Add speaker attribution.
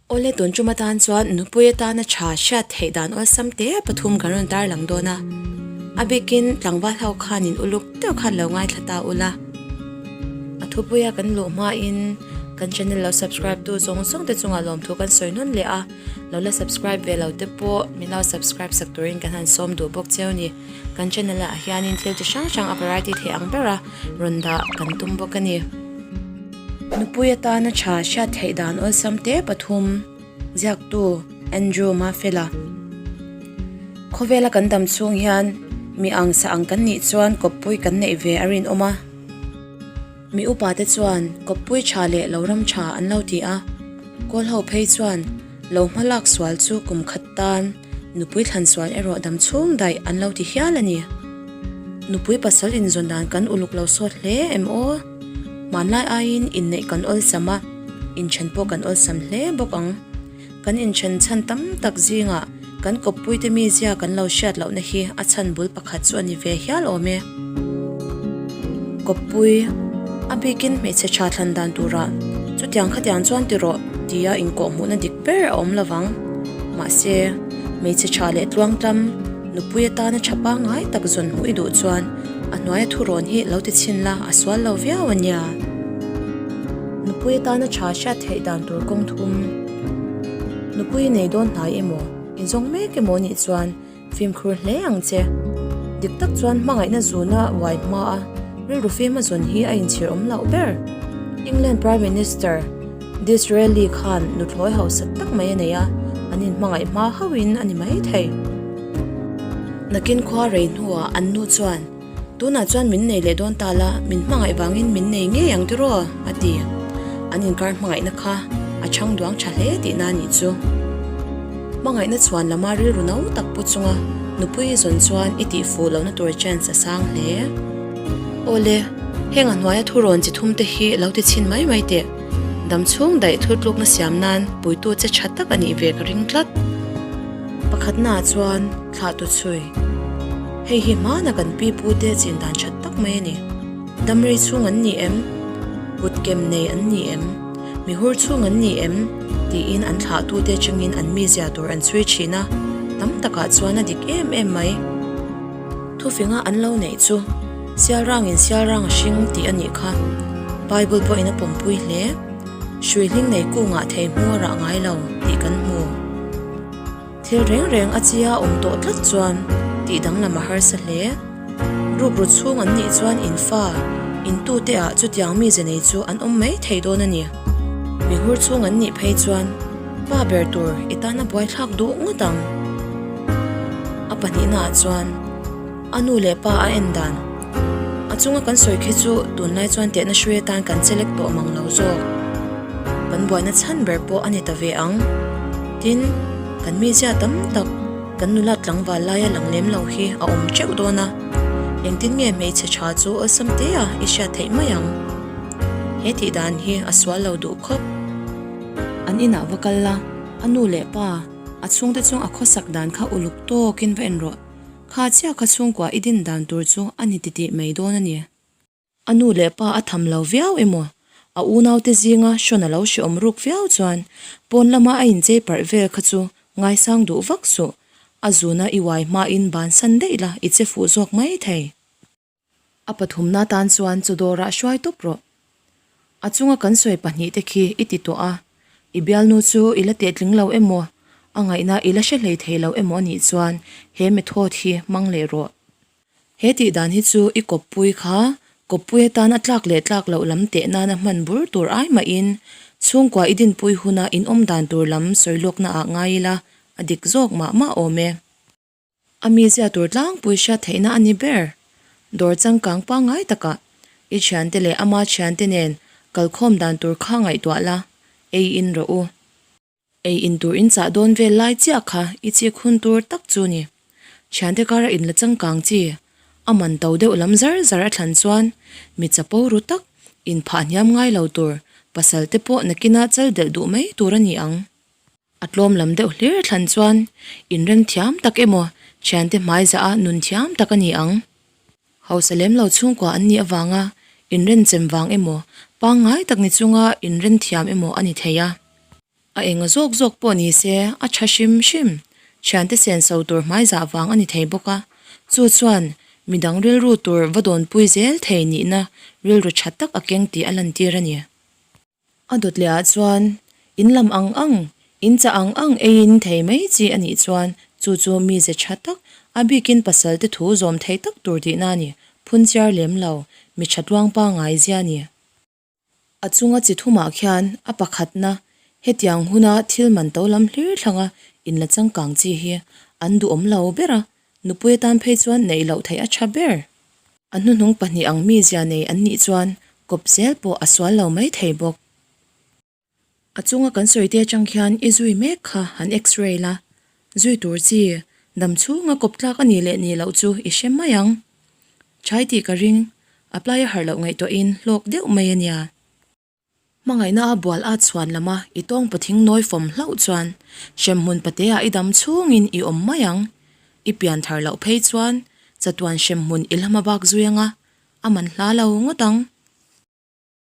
Speaker 1: Awle tun tum atan chuan nupui atana tha hriat theih dan awlsam te pathum kan rawn tarlang dawn a, a bikin tlangval ho khanin uluk deuh khan lo ngaithla ta ula. A thupuia kan luh hmain kan channel lo subscribe tu zawng zawng te chungah lawmthu kan sawi nawn leh a, lo la subscribe ve lo te pawh min lo subscribe sak turin kan han sawm duh bawk cheu ni. Kan channel ah hianin thil chi hrang hrang a variety thei ang bera rawn dah kan tum bawk a ni. Nupui atana tha hriat theih dan awlsam te pathum ziaktu Andrew Mafela. Khawvela kan dam chhung hian mi ang sa ang kan nih chuan kawppui kan neih ve a rinawm a. Mi upa te chuan kawppui tha leh lo ram tha an lo ti a, kawl ho phei chuan lo hma lak sual chu kum khat tan nupui thlan sual erawh dam chhung daih an lo ti hial a ni. Nupui pasal inzawn dan kan uluk lo sawt hle em aw? Hmanlai aiin inneih kan awlsam a, inthen pawh kan awlsam hle bawk ang. Kan inthen chhan tam tak zingah kan kawppuite mizia kan lo hriat lohna hi a chhan bul pakhat chu a ni ve hial awm e. Kawppui, a bikin hmeichhe tha thlan dan turah chutiang khatiang chuan ti rawh tia inkawhhmuhna dik ber a awm lovang. Mahse, hmeichhe tha leh tluangtlam, nupui atana tha pangngai tak zawn hmuh i duh chuan a hnuaia thurawn hi lo ti chhin la a sual lo viau a nia. Nupui atana tha hriat theih dan tur kawng thum. Nupui nei dawn hnai emaw, inzawng mek emaw nih chuan fimkhur hle ang che. Dik tak chuan hmangaihna zuna uai hma a rilru fim a zawn hi a inchhir awm loh ber. England Prime Minister Disraeli khan nuthlawi hausa tak mai a nei a, an inhmangaih hma hauhin a ni mai thei. Nakin khua rei hnuah an nu chuan Tunah chuan min nei leh dawn ta la, min hmangaih vangin min nei ngei ang tiraw? a ti. An inkar hmangaihna kha a chhang duang tha hle tihna a nih chu. Hmangaihna chhuan lama rilru no tak pu chunga nupui i zawn chuan i tih fuh lohna tur chance a sang hle. Awle, heng a hnuaia thurawn chi thum te hi lo ti chhin mai mai teh. Dam chhung daih thultlukna siam nan puitu che tha tak a nih ve ka ring tlat. Pakhatnaah chuan thlah tu chhui. Hei hi hmana kan pi pu te chin dan that tak mai a ni. Damrei chhung an ni em? Kut kem nei an ni em? Mi hur chhung an ni em? Tiin an thlahtu te changin an mizia tur an chhui thin a, tam takah chuan a dik em em mai. Thufinga an lo neih chu Sialrangin Sialrang a hring tih a nih kha. Bible pawhin a pawmpui hle. Hrui hling nei kungah thei hmu a rah ngai lo tih kan hmu. Thil reng reng a chia awm tawh tlat chuan tih danglam a harsa hle. Rukru chhung an nih chuan in fa, in tute ah chutiang mize nei chu an awm mai thei dawn a ni. Mihur chhung an nih phei chuan pa ber tur i tan a buaithlak duh ngawt ang. A pahnihna ah chuan a nu leh pa a en dan. A chunga kan sawi khi chu tunlai chuan tehna hrui atan kan chelek tawh mang lo zawk. Kan buaina chhan ber pawh a ni ta ve ang. Tin, kan mizia tam tak kan nula tlangval laia lang lem lo hi a awm teuh dawn a, engtin nge hmeichhe tha chu awlsam te a i hriat theih mai ang? He tih dan hi a sual lo duh khawp. An inah va kal la, a nu leh pa, a chhungte chung a khawsak dan kha uluk tawkin va en rawh. Kha chiah kha chhungkua i din dan tur chu a ni titih mai dawn a ni. A nu leh pa a tham lo viau emaw, a unaute zinga hrawn a lo hreawm ruk viau chuan pawn lama a inchei parh vel kha chu ngaisang duh vak suh, a zuna i uai hmain bansan daih la i che fuh zawk mai thei. A pathumna tan chuan chu dawrah hruai tawp rawh. A chunga kan sawi pahnihte khi i ti tawh a, i bialnu chu i la tehtling lo emaw, a ngaihna i la hre hlei thei lo emaw anih chuan he method hi hmang leh rawh. He tih dan hi chu i kawppui kha kawppui atan a tlak leh tlak loh lam teh nana hman bur tur ai mahin chhungkua i dinpui huna in awm dan tur lam sawi lawkna ah ngai ila a dik zawk mah mah awm e. A mizia tur tlangpui hriat theihna a ni ber. Dawr changkang pangngai takah i thiante leh ama thiante nen kalkhawm dan tur kha ngaihtuah la, ei in rawh u. Ei in tur in chah dawn vel lai chiah kha i chik hun tur tak chu ni. Thiante kara in la changkang chi, a man to deuh lam zar zar a thlan chuan mi chapo ru tak, in phah hniam ngai lo tur, pasal te pawh nakina chal delh duh mai tur a ni ang. A tlawm lam deuh hlir a thlan chuan inrem thiam tak emaw thiante hmaiza a nun thiam tak a ni ang. Hausa lem lo chhungkua an nih avanga inrenchem vang emaw pangngai tak ni chunga inren thiam emaw a ni thei a. A enga zawk zawk pawh ni se a tha hrim hrim. Thiante senso tur hmaizah vang a ni thei bawk a, chu chuan midang rilru tur va dawnpui zel thei nihna rilru tha tak a keng tih a lantir a ni. A dawt leh ah chuan in lam ang ang, in chah ang ang eiin thei mai chi a nih chuan chu chu mize tha tak, a bikin pasal te thu zawm thei tak tur tihna a ni, phunchiar lem lo, mi tha tluang pangai zia a ni. A chunga chi thumah khian a pakhatna hetiang huna thil man to lam hlir thlanga inla changkang chi hi an duhawm lo ber a, nupui atan phei chuan neih loh theih a tha ber. A hnuhnung pahnih ang mizia nei an nih chuan kawp zel pawh a sual lo mai thei bawk. A chunga kan sawi te atang khian i zui mek kha han x-ray la, zui tur chi dam chhunga kawp tlak a nih leh nih loh chu i hre mai ang. Chai tih ka ring, apply a harh loh ngaihtuahin hlawk deuh mai a nia. Hmangaihna a bual at chhuan lama i tawng pathing nawi fawm hlauh chuan hremhmun pateah i dam chhungin i awm mai ang. I pian thar loh phei chuan chatuan hremhmun i la hma bak zui anga a man hla lo ngawt ang.